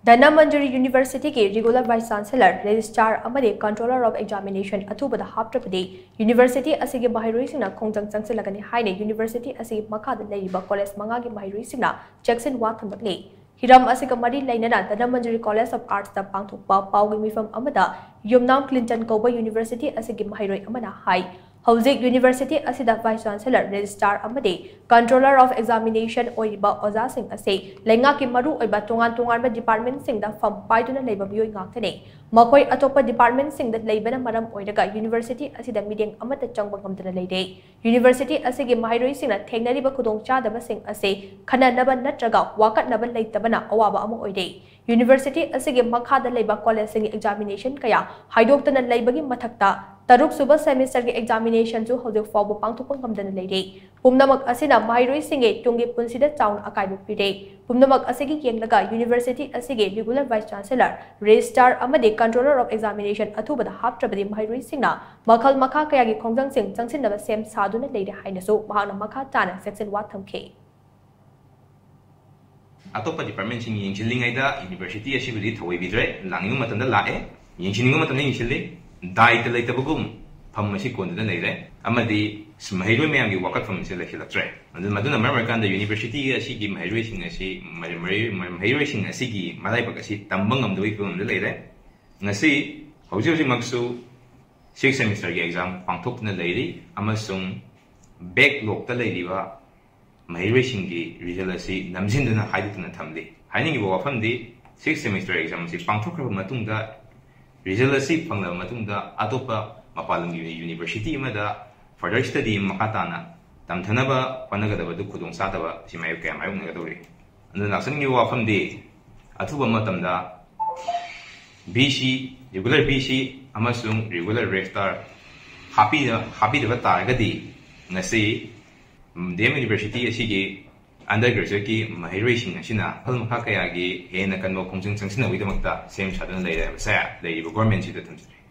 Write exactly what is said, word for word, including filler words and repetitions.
ꯙꯅꯃꯟꯖꯨꯔꯤ ꯌꯨꯅꯤꯚꯔꯁꯤꯇꯤꯒꯤ regular vice chancellor, ꯔꯦꯖꯤꯁꯇ꯭ꯔꯥꯔ ꯑꯃꯗꯤ controller of examination ꯑꯊꯨꯕꯗ ꯍꯥꯞꯇ꯭ꯔꯕꯗꯤ ꯌꯨꯅꯤꯚꯔꯁꯤꯇꯤ ꯑꯁꯤꯒꯤ ꯃꯍꯩꯔꯣꯏꯁꯤꯡꯅ ꯈꯣꯡꯖꯪ ꯆꯪꯁꯤꯜꯂꯒꯅꯤ ꯍꯥꯏꯅ ꯌꯨꯅꯤꯚꯔꯁꯤꯇꯤ ꯑꯁꯤꯒꯤ ꯃꯈꯥꯗ ꯂꯩꯔꯤꯕ ꯀꯣꯂꯦꯖ ꯃꯉꯥꯒꯤ ꯃꯍꯩꯔꯣꯏꯁꯤꯡꯅ ꯆꯦꯛꯁꯤꯟ ꯋꯥ ꯊꯝꯂꯛꯂꯤ꯫ ꯍꯤꯔꯝ ꯑꯁꯤꯒ ꯃꯔꯤ ꯂꯩꯅꯅ ꯙꯅꯃꯟꯖꯨꯔꯤ ꯀꯣꯂꯦꯖ ꯑꯣꯐ ꯑꯥꯔꯠꯁꯇ ꯄꯥꯡꯊꯣꯛꯄ ꯄꯥꯎꯒꯤ ꯃꯤꯐꯝ ꯑꯃꯗ ꯌꯨꯝꯅꯥꯝ ꯀ꯭ꯂꯤꯟꯇꯟ ꯀꯧꯕ ꯌꯨꯅꯤꯚꯔꯁꯤꯇꯤ ꯑꯁꯤꯒꯤ ꯃꯍꯩꯔꯣꯏ ꯑꯃꯅ ꯍꯥꯏ, ꯍꯧꯖꯤꯛ ꯌꯨꯅꯤꯚꯔꯁꯤꯇꯤ ꯑꯁꯤꯗ ꯚꯥꯏꯁ ꯆꯥꯟꯁꯦꯂꯔ, ꯔꯦꯖꯤꯁꯇ꯭ꯔꯥꯔ ꯑꯃꯗꯤ ꯀꯟꯇ꯭ꯔꯣꯂꯔ ꯑꯣꯐ ꯑꯦꯛꯖꯥꯃꯤꯅꯦꯁꯟ ꯑꯣꯏꯔꯤꯕ ꯑꯣꯖꯥꯁꯤꯡ ꯑꯁꯤ ꯂꯩꯉꯥꯛꯀꯤ ꯃꯔꯨꯑꯣꯏꯕ ꯇꯣꯉꯥꯟ ꯇꯣꯉꯥꯟꯕ ꯗꯤꯄꯥꯔꯠꯃꯦꯟꯠꯁꯤꯡꯗ ꯐꯝ ꯄꯥꯏꯗꯨꯅ ꯂꯩꯕ ꯃꯤꯑꯣꯏ ꯉꯥꯛꯇꯅꯤ꯫ ꯃꯈꯣꯏ ꯑꯇꯣꯞꯄ ꯗꯤꯄꯥꯔꯠꯃꯦꯟꯠꯁꯤꯡꯗ ꯂꯩꯕꯅ ꯃꯔꯝ ꯑꯣꯏꯔꯒ ꯌꯨꯅꯤꯚꯔꯁꯤꯇꯤ ꯑꯁꯤꯗ ꯃꯤꯠꯌꯦꯡ ꯑꯃꯠꯇ ꯆꯪꯕ ꯉꯝꯗꯅ ꯂꯩꯔꯦ꯫ ꯌꯨꯅꯤꯚꯔꯁꯤꯇꯤ ꯑꯁꯤꯒꯤ ꯃꯍꯩꯔꯣꯏꯁꯤꯡꯅ ꯊꯦꯡꯅꯔꯤꯕ ꯈꯨꯗꯣꯡꯆꯥꯗꯕꯁꯤꯡ ꯑꯁꯤ ꯈꯟꯅꯅꯕ ꯅꯠꯇ꯭ꯔꯒ ꯋꯥꯀꯠꯅꯕ ꯂꯩꯇꯕꯅ ꯑꯋꯥꯕ ꯑꯃ ꯑꯣꯏꯔꯦ꯫ ꯌꯨꯅꯤꯚꯔꯁꯤꯇꯤ ꯑꯁꯤꯒꯤ ꯃꯈꯥꯗ ꯂꯩꯕ ꯀꯣꯂꯦꯖꯁꯤꯡꯒꯤ ꯑꯦꯛꯖꯥꯃꯤꯅꯦꯁꯟ ꯀꯌꯥ ꯍꯥꯏꯗꯣꯛꯇꯅ ꯂꯩꯕꯒꯤ ꯃꯊꯛꯇ, ꯇꯔꯨꯛ ꯁꯨꯕ ꯁꯦꯃꯤꯁꯇꯔꯒꯤ ꯑꯦꯛꯖꯥꯃꯤꯅꯦꯁꯟꯁꯨ ꯍꯧꯖꯤꯛ ꯐꯥꯎꯕ ꯄꯥꯡꯊꯣꯛꯄ ꯉꯝꯗꯅ ꯂꯩꯔꯦ꯫ ꯄꯨꯝꯅꯃꯛ ꯑꯁꯤꯅ ꯃꯍꯩꯔꯣꯏꯁꯤꯡꯒꯤ ꯇꯨꯡꯒꯤ ꯄꯨꯟꯁꯤꯗ ꯆꯥꯎꯅ ꯑꯀꯥꯏꯕ ꯄꯤꯔꯦ꯫ ꯄꯨꯝꯅꯃꯛ ꯑꯁꯤꯒꯤ ꯌꯦꯡꯂꯒ ꯌꯨꯅꯤꯚꯔꯁꯤꯇꯤ ꯑꯁꯤꯒꯤ ꯔꯤꯒꯨꯂꯔ ꯚꯥꯏꯁ ꯆꯥꯟꯁꯦꯂꯔ, ꯔꯦꯖꯤꯁꯇ꯭ꯔꯥꯔ ꯑꯃꯗꯤ ꯀꯟꯇ꯭ꯔꯣꯂꯔ ꯑꯣꯐ ꯑꯦꯛꯖꯥꯃꯤꯅꯦꯁꯟ ꯑꯊꯨꯕꯗ ꯍꯥꯞꯇ꯭ꯔꯕꯗꯤ ꯃꯍꯩꯔꯣꯏꯁꯤꯡꯅ ꯃꯈꯜ ꯃꯈꯥ ꯀꯌꯥꯒꯤ ꯈꯣꯡꯖꯪꯁꯤꯡ ꯆꯪꯁꯤꯟꯅꯕ ꯁꯦꯝ ꯁꯥꯗꯨꯅ ꯂꯩꯔꯦ ꯍꯥꯏꯅꯁꯨ ꯃꯍꯥꯛꯅ ꯃꯈꯥ ꯇꯥꯅ ꯆꯦꯛꯁꯤꯟ ꯋꯥ ꯊꯝꯈꯤ꯫ ꯑꯇꯣꯞꯄ ꯗꯤꯄꯥꯔꯠꯃꯦꯟꯁꯤꯡ ꯌꯦꯡꯁꯤꯜꯂꯤꯉꯩꯗ ꯌꯨꯅꯤꯚꯔꯁꯤꯇꯤ ꯑꯁꯤꯕꯨꯗꯤ ꯊꯧꯑꯣꯏꯕꯤꯗ꯭ꯔꯦ꯫ ꯂꯥꯛꯅꯤꯡꯕ ꯃꯇꯝꯗ ꯂꯥꯛꯑꯦ, ꯌꯦꯡꯁꯤꯟꯅꯤꯡꯕ ꯃꯇꯝꯗ ꯌꯦꯡꯁꯤꯜꯂꯤ꯫ ꯗꯥꯏꯇ ꯂꯩꯇꯕꯒꯨꯝ ꯐꯝ ꯑꯁꯤ ꯀꯣꯟꯗꯨꯅ ꯂꯩꯔꯦ, ꯑꯃꯗꯤ ꯃꯍꯩꯔꯣꯏ ꯃꯌꯥꯝꯒꯤ ꯋꯥꯀꯠꯐꯝ ꯑꯁꯤ ꯂꯩꯁꯤꯜꯂꯛꯇ꯭ꯔꯦ꯫ ꯑꯗꯨ, ꯃꯗꯨꯅ ꯃꯔꯝ ꯑꯣꯏꯔꯀꯥꯟꯗ ꯌꯨꯅꯤꯚꯔꯁꯤꯇꯤ ꯑꯁꯤꯒꯤ ꯃꯍꯩꯔꯣꯏꯁꯤꯡ ꯑꯁꯤ, ꯃꯍꯩ-, ꯃꯍꯩ-, ꯃꯍꯩꯔꯣꯏꯁꯤꯡ ꯑꯁꯤꯒꯤ ꯃꯔꯥꯏꯕꯛ ꯑꯁꯤ ꯇꯝꯕ ꯉꯝꯗꯕꯒꯤ ꯐꯤꯕꯝꯗ ꯂꯩꯔꯦ꯫ ꯉꯁꯤ, ꯍꯧꯖꯤꯛ ꯍꯧꯖꯤꯛꯃꯛꯁꯨ ꯁꯤꯛꯁ ꯁꯦꯃꯤꯁꯇꯔꯒꯤ ꯑꯦꯛꯖꯥꯝ ꯄꯥꯡꯊꯣꯛꯇꯨꯅ ꯂꯩꯔꯤ, ꯑꯃꯁꯨꯡ ꯕꯦꯛꯂꯣꯛꯇ ꯂꯩꯔꯤꯕ ꯃꯍꯩꯔꯣꯏꯁꯤꯡꯒꯤ ꯔꯤꯖꯜ ꯑꯁꯤ ꯅꯝꯁꯤꯟꯗꯨꯅ ꯍꯥꯏꯗꯣꯛꯇꯨꯅ ꯊꯝꯂꯤ꯫ ꯍꯥꯏꯅꯤꯡꯉꯤꯕ ꯋꯥꯐꯝꯗꯤ, ꯁꯤꯛꯁ ꯁꯦꯃꯤꯁꯇꯔ ꯑꯦꯛꯖꯥꯝ ꯑꯁꯤ ꯄꯥꯡꯊꯣꯛꯈ꯭ꯔꯕ ꯃꯇꯨꯡꯗ, ꯔꯤꯖꯜ ꯑꯁꯤ ꯐꯪꯂꯕ ꯃꯇꯨꯡꯗ, ꯑꯇꯣꯞꯄ ꯃꯄꯥꯟ ꯂꯝꯒꯤ ꯌꯨꯅꯤꯚꯔꯁꯤꯇꯤ ꯑꯃꯗ ꯐꯔꯗꯔ ꯁ꯭ꯇꯗꯤ ꯃꯈꯥ ꯇꯥꯅ ꯇꯝꯊꯅꯕ ꯍꯣꯠꯅꯒꯗꯕꯗꯨ ꯈꯨꯗꯣꯡꯆꯥꯗꯕ ꯑꯁꯤ ꯃꯥꯌꯣꯛ ꯀꯌꯥ ꯃꯥꯌꯣꯛꯅꯒꯗꯧꯔꯤ꯫ ꯑꯗꯨꯅ ꯂꯥꯛꯆꯅꯤꯡꯉꯤꯕ ꯋꯥꯐꯝꯗꯤ, ꯑꯊꯨꯕ ꯃꯇꯝꯗ V C, regular V C ꯑꯃꯁꯨꯡ ꯔꯤꯒꯨꯂꯔ ꯔꯦꯖꯤꯁꯇ꯭ꯔꯥꯔ ꯍꯥꯞꯄꯤꯗ-, ꯍꯥꯞꯄꯤꯗꯕ ꯇꯥꯔꯒꯗꯤ, ꯉꯁꯤ ꯗꯤ ꯑꯦꯝ ꯌꯨꯅꯤꯚꯔꯁꯤꯇꯤ ꯑꯁꯤꯒꯤ ꯑꯟꯗꯔ ꯒ꯭ꯔꯦꯖꯨꯋꯦꯠꯀꯤ ꯃꯍꯩꯔꯣꯏꯁꯤꯡ ꯑꯁꯤꯅ ꯃꯈꯜ ꯃꯈꯥ ꯀꯌꯥꯒꯤ ꯍꯦꯟꯅ ꯀꯟꯕ ꯈꯣꯡꯖꯪ ꯆꯪꯁꯤꯟꯅꯕꯒꯤꯗꯃꯛꯇ ꯁꯦꯝ ꯁꯥꯗꯨꯅ ꯂꯩꯔꯦ ꯍꯥꯏꯕꯁꯦ ꯂꯩꯔꯤꯕ ꯒꯣꯔꯃꯦꯟꯁꯤꯗ ꯊꯝꯖꯔꯤ꯫